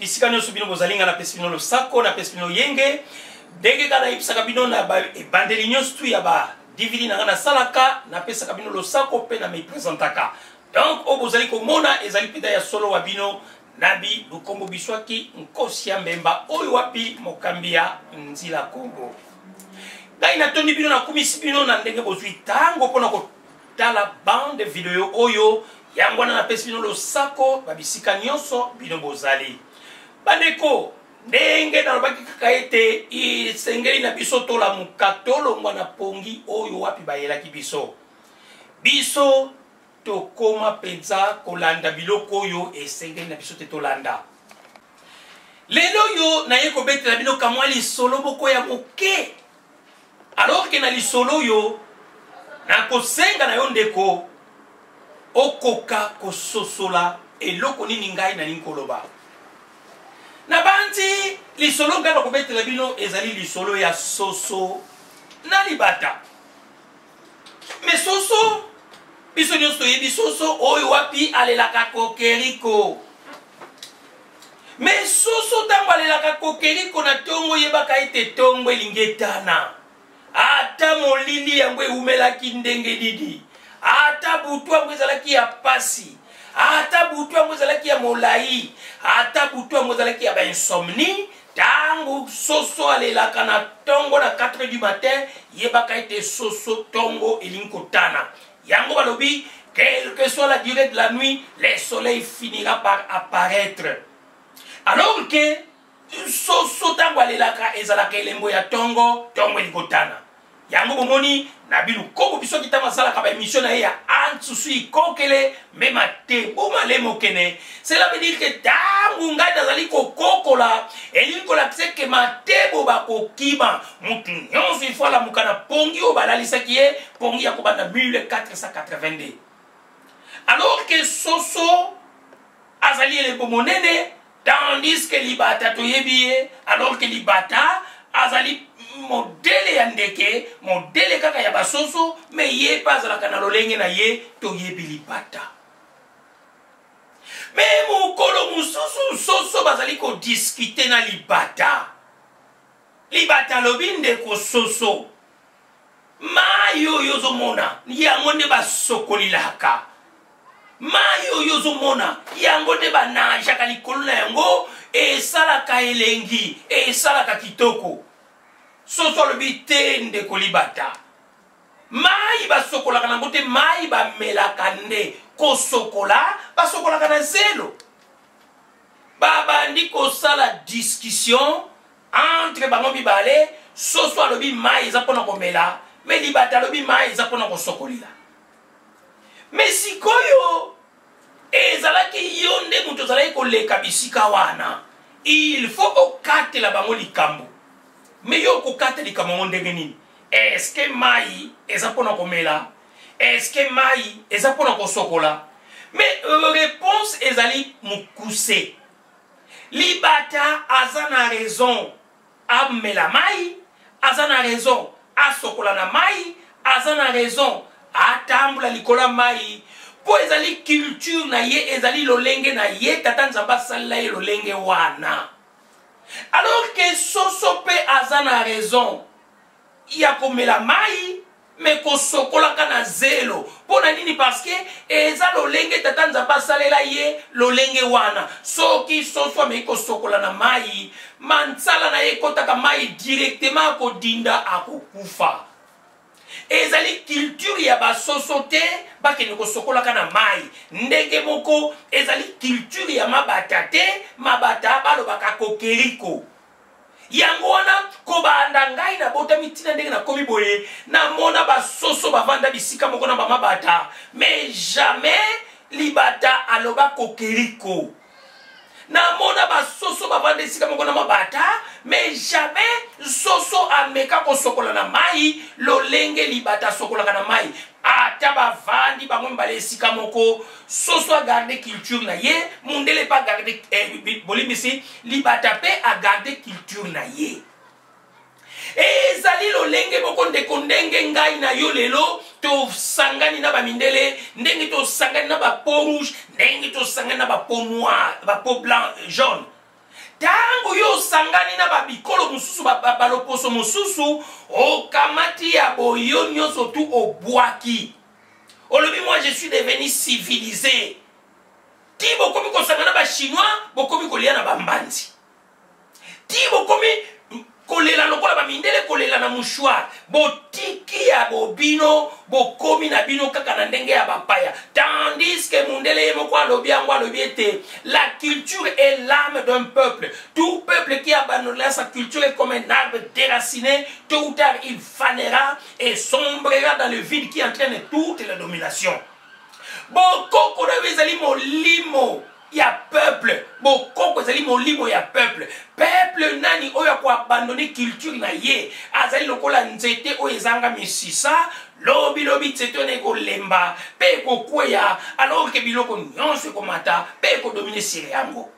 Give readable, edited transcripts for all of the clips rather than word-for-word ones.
Bisika nyonso bino bozali, ngai napesi bino losako, napesi bino yenge. Ndenge kaka nayebisaka bino na ebandeli nyonso tu ya ba DVD na ngai nasalaka, napesaka bino losako mpe na mipresentaka. Donc oyo bozali komona ezali mpenza ya solo wa bino Nabi Lukombo Biswaki Nkosi ya Mbemba oyo wapi mokambi ya Nzila Kongo. Ngai natondi bino, nakumisi bino na ndenge bozwi ntango mpo na kotala bande video oyo. Yango wana napesi bino losako ba bisika nyonso bino bozali. Bandeko, ndenge nalobaki kaka ete esengeli na biso tolamuka, tolongwa na pongi oyo wapi bayelaki biso. Biso tokoma mpenza kolanda biloko oyo esengeli na biso te tolanda. Lelo oyo naye kobetela bino kamwa lisolo moko ya moke. Alors ke na lisolo oyo nakosenga na yo ndeko okoka kososola eloko nini ngai nalingi koloba. Nabanzi lisolo ngai nakobetela bino ezali lisolo ya soso na libata. Me soso, biso nyonso toyebi soso oyo wapi alelaka kokeriko. Me soso ntango alelaka kokeriko na ntongo, yebaka ete ntongo elingi etana. Ata molili yango ewumelaki ndenge nini, ata butu yango ezalaki ya pasi, ata butu yango ezalaki ya molai, ata butu yango ezalaki ya bainsomnie, ntango soso alelaka na ntongo na 4 heures du matin, yebaka ete soso ntongo elingi kotana. Yango balobi, quelle que soit la durée de la nuit, le soleil finira par apparaître. Alors que soso ntango alelaka ezalaka elembo ya ntongo, ntongo elingi kotana. Yango bomoni na bilukobo biso ki ntango asalaka ba émission na ye ya ansusu ikokele mema te boma le mokene. Cela veut dire que ntango ngai nazali kokokola elingi kolakisa ke matebo bakokima. Motu nyonso ifo alamuka na pongi oyo balalisaki ye, pongi ya kobanda 1482. Alors que soso azali elembo monene, tandis que libata toyebi ye, alors que libata azali modele ya ndeke, modele kaka ya basoso, me ye mpe azalaka na lolenge na ye, toyebi libata. Me mokolo mosusu soso bazali kodiskite na libata. Libata alobi, ndeko soso, mai oyo ozomona yango nde basokolilaka, mai oyo ozomona yango nde banajaka likolo na yango, esalaka elengi, esalaka kitoko. Soso alobi, te ndeko libata, mai basokolaka nango te, mai bamelaka nde. Kosokola basokolaka na zelo. Babandi kosala discussion entre bango mibale. Soso alobi mai eza mpona komela, me libata alobi mai eza mpona kosokolela. Me sikoyo ezalaki yo nde moto ozalaki koleka bisika wana, il faut okatela bango likambo. Me yo okokata likambo yango ndenge nini? Eske mai eza mpona komela? Eske mai eza mpona kosokola? Me réponse ezali mokuse. Libata aza na raison amela mai, aza na raison asokola na mai, aza na raison atambola likolo ya mai, mpo ezali culture na ye, ezali lolenge na ye, tata Nzambe asalela ye lolenge wana. Alors que soso mpe aza na raison ya komela mai, me kosokolaka na zelo. Mpo na nini? Parce que eza lolenge tata Nzambe asalela ye lolenge wana. Soki soso ameki kosokola na mai, mansala na ye ekotaka mai directement, akodinda, akokufa. Ezali culture ya basoso te bakende kosokolaka na mai. Ndenge moko ezali culture ya mabata te, mabata balobaka kokeriko. Yango wana kobanda ngai nabotami ntina ndenge nakomi boye, namona basoso bavanda bisika moko na bamabata, mais jamais libata aloba kokeriko. Namona basoso bavanda esika moko na mabata, mais jamais soso ameka kosokola na mai lolenge libata asokolaka na mai. Ata bavandi bango mibale esika moko, soso agarde culture na ye, mundele mpe agarde bolimbisi, libata mpe agarde culture na ye. Ezali lolenge moko ndeko, ndenge ngai na yo lelo tosangani na bamindele, ndenge tosangani na bapeau rouge, ndenge tosangani na bapeau noire, bapeau blanc, jaune. Ntango yo osangani na babikolo mosusu, baloposo mosusu, okamati ya boyo nyonso tu obwaki. Olobi moi je suis devenu civilisé. Ti bokomi kosangana na ba chinois, bokomi kolia na bambanzi. Ti bokomi kolela lokola bamindele, kolela na mouchoir, botiki ya bobino, bokomi na bino kaka na ndenge ya bapaya. Tandis que mundele ye moko alobi yango, alobi ete la culture est l'âme d'un peuple. Tout peuple qui abandonne sa culture est comme un arbre déraciné, tôt ou tard il fanera et sombrera dans le vide qui entraîne toute la domination. Bokoko na yo ezali molimo ya peuple. Bokoko ezali molimo ya peuple. Peuple nani oyo akoabandone culture na ye azali lokola nzete oyo ezanga misisa. Lobi lobi nzete wana ekolemba mpe ekokweya, alors ke biloko nyonso ekomata mpe ekodomine sire yango.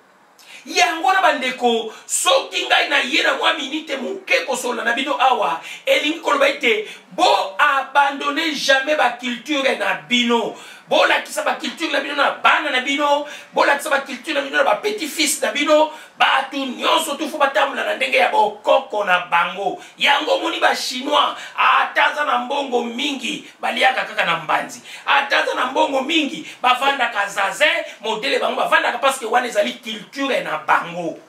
Yango na bandeko, soki ngai na ye na mwa minite moke kosolola na bino awa, elingi koloba ete bo abandonne jamais ba culture na bino. Bolakisa ba culture na bino na bana na bino, bolakisa ba culture na bino na ba petit fils na bino. Bato nyonso tufu batambola na ndenge ya bokoko na bango. Yango omoni ba chinois, ata aza na mbongo mingi, baliaka kaka na mbanzi. Ata aza na mbongo mingi, bavandaka zazen modele bango bavandaka, parce que wana ezali culture na bango.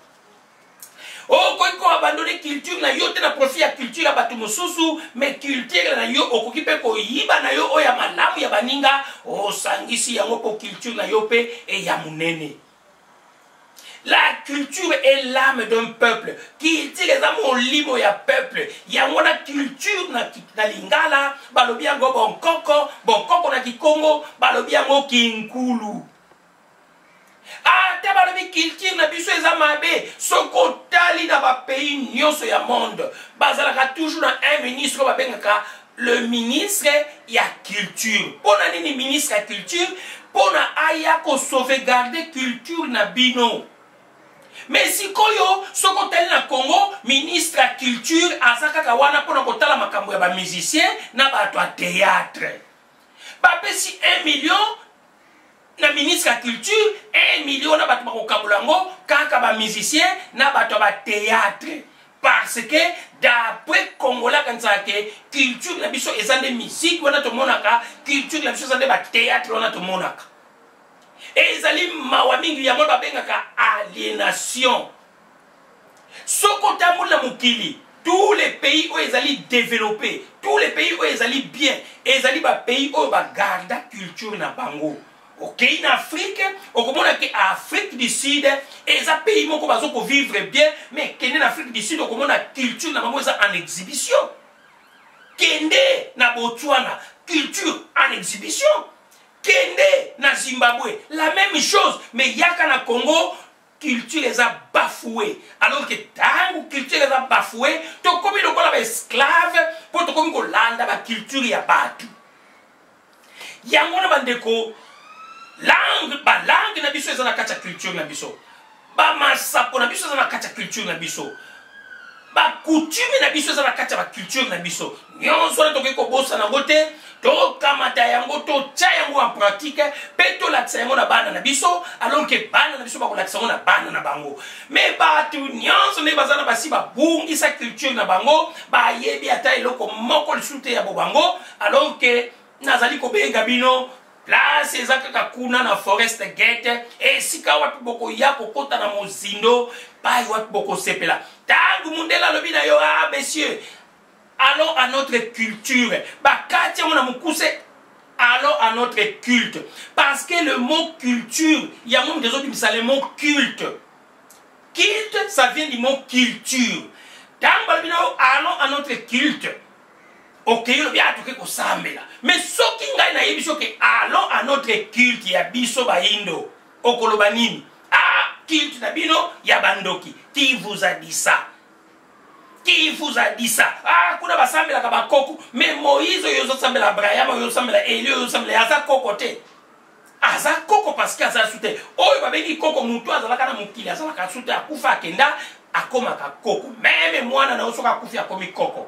Okoki koabandone culture na yo te na profit ya culture ya bato mosusu, mais culture na yo okoki mpe koyiba na yo oyo ya malamu ya baninga, osangisi yango mpo culture na yo mpe eya monene. La culture est l'âme d'un peuple. Culture eza molimo ya peuple. Yango na culture na, na lingala balobi yango bonkoko, bonkoko na kikongo balobi yango kinkulu. Ata balobi culture na biso eza mabe, soki otali na ba pays nyonso ya monde bazalaka toujours na un ministre oyo babengaka le ministre ya culture. Mpo na nini ministre ya culture? Mpo na aya ko sauvegarder culture na bino. Mais sikoyo soki otali na Congo, ministre ya culture aza kaka wana mpo na kotala makambo ya ba musiciens na bato ya théâtre. Bapesi 1 million na ministre ya culture, 1 million na bato bakokabola yango kaka ba musiciens na bato ya ba théâtre. Parce que d'après Congolais akanisaka ke culture na biso eza nde musique wana tomonaka, culture na biso eza nde ba théâtre wana tomonaka. Ezali mawa mingi, yango babengaka aliénation. Soki otamboli na mokili, tous les pays oyo ezali développé, tous les pays oyo ezali bien, ezali ba pays oyo bagarda culture na bango. Okei na Afrique, okomona ke Afrique du Sud eza pays moko bazo kovivre bien, mais kende na Afrique du Sud okomona culture na bango eza en exhibition. Kende na Botswana, culture en exhibition. Kende na Zimbabwe, la même chose. Mais yaka na Congo, culture eza bafoué. Alors que tango culture eza bafoué, tokomi lokola ba esclave po tokomi kolanda ba culture ya batu. Yango na bandeko, langue, ba langue na biso eza na kati ya culture na biso, ba masapo na biso eza na kati ya culture na biso, ba coutume na biso eza na kati ya ba culture na biso. Nyonso wana tokoki kobosana yango te, tokamata yango, totya yango en pratique mpe tolakisa yango na bana na biso, alors que bana na biso bakolakisa yango na bana na bango. Mais bato nyonso ndenge baza na basi babungisa culture na bango, bayebi ata eloko moko lisusu te ya bo bango. Alors que nazali kobenga bino, place eza kaka kuna na Forest Gate, esika wapi bokoya kokota na mozindo, pai wapi bokosepela. Ntango mundele alobi na yo, ah monsieur, allons à notre culture, bakati yango na mokuse, allons à notre culte, parce que le mot culture yango moto ezobimisa le mot culte. Culte, ça vient du mot culture. Ntango balobi na yo allons à notre culte, okei olobi ah, toke kosambela. Mais soki ngai nayebi soki allons à notre culte ya biso bayindo, okoloba nini? Ah, culte na bino ya bandoki. Qui vous a dit ça? Qui vous a dit ça? Ah, kuna basambelaka bakoko. Mais Moïse oyo ozosambela, Abraham oyo ozosambela, Élie oyo ozosambela, aza koko te. Aza koko parce que aza su te. Oyo babengi koko, mutu azalaka na mokili, azalaka su te, akufa akenda, akomaka koko. Meme mwana na yo soki akufi akomi koko.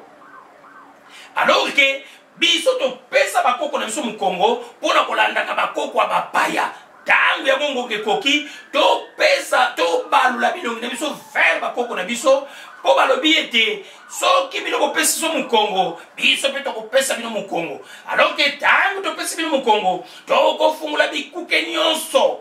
Alors que biso topesa bakoko na biso mokongo mpona kolandaka bakoko ya bapaya. Ntango yango ngonga ekoki, topesa, tobalula bilongi na biso vers bakoko na biso, mpo balobi ete soki bino bopesi biso mokongo, biso mpe tokopesa bino mokongo. Alors ke ntango topesi bino mokongo, tokofungola bikuke nyonso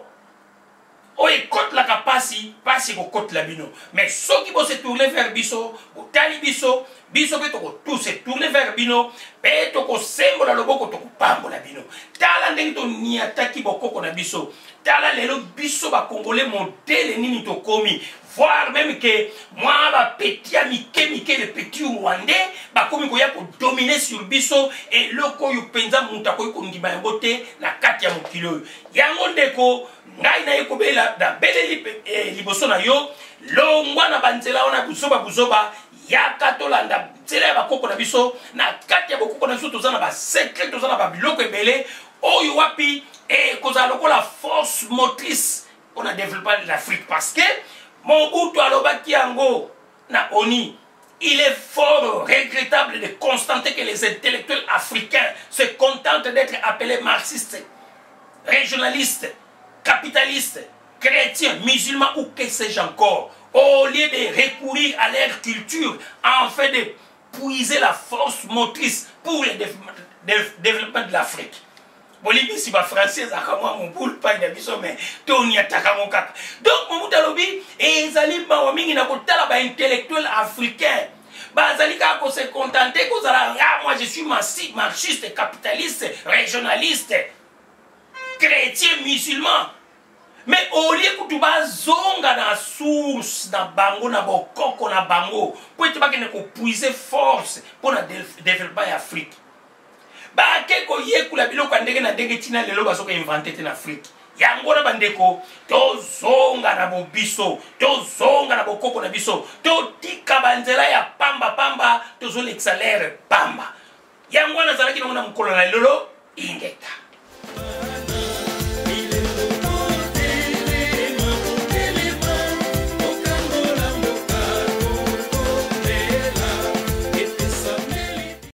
oyo ekotelaka pasi, pasi ekokotela bino. Mais soki bose tourne vers biso, botali biso, biso mpe tokotuse tourne vers bino, mpe tokosembola loboko, tokopambola bino. Tala ndenge toniataki bokoko na biso. Tala lelo biso bakongole modele nini tokomi, voire même ke mwa bapeti ya mike mike, le petit rwandais bakomi koya kodomine sur biso. Eloko oyo mpenza moto akoki kondima yango te na kati ya mokili oyo. Yango ndeko ngai naye kobela, nabeleli liboso na yo, longwa na banzela wana buzoba buzoba, yaka tolanda nzela ya bakoko na biso. Na kati ya bokoko na biso toza na basecret, toza na babiloko ebele oyo wapi ekozala lokola force motrice mpona développement de l'Afrique, parce que Mobutu alobaki yango na ONU: il est fort regrettable de constater que les intellectuels africains se contentent d'être appelés marxistes, régionalistes, capitalistes, chrétiens, musulmans ou que sais-je encore, au lieu de recourir à leur culture afin de puiser la force motrice pour le développement de l'Afrique. Bolibisi, bafrançais ezalaka mwa mobulu pai na biso, mais toniataka yango kaka. Donc Mobutu alobi ezali mawa mingi na kotala baintellectuel africain bazali kaka kose contenter kozala: ah, moi je suis marxiste, capitaliste, régionaliste, chrétien, musulman. Mais au lieu kutu bazonga na source na bango, na bokoko na bango, mpo ete bakende kopuiser force mpo na développement ya Afrique, bake koyekula biloko ya ndenge na ndenge. Ntina lelo bazoka inventer te na Afrique. Yango na bandeko, tozonga na bobiso, tozonga na bokoko na biso, totika banzela ya pamba pamba, tozolekisa l'heure pamba. Yango wana azalaki nango na mokolo na lelo. Ingeta.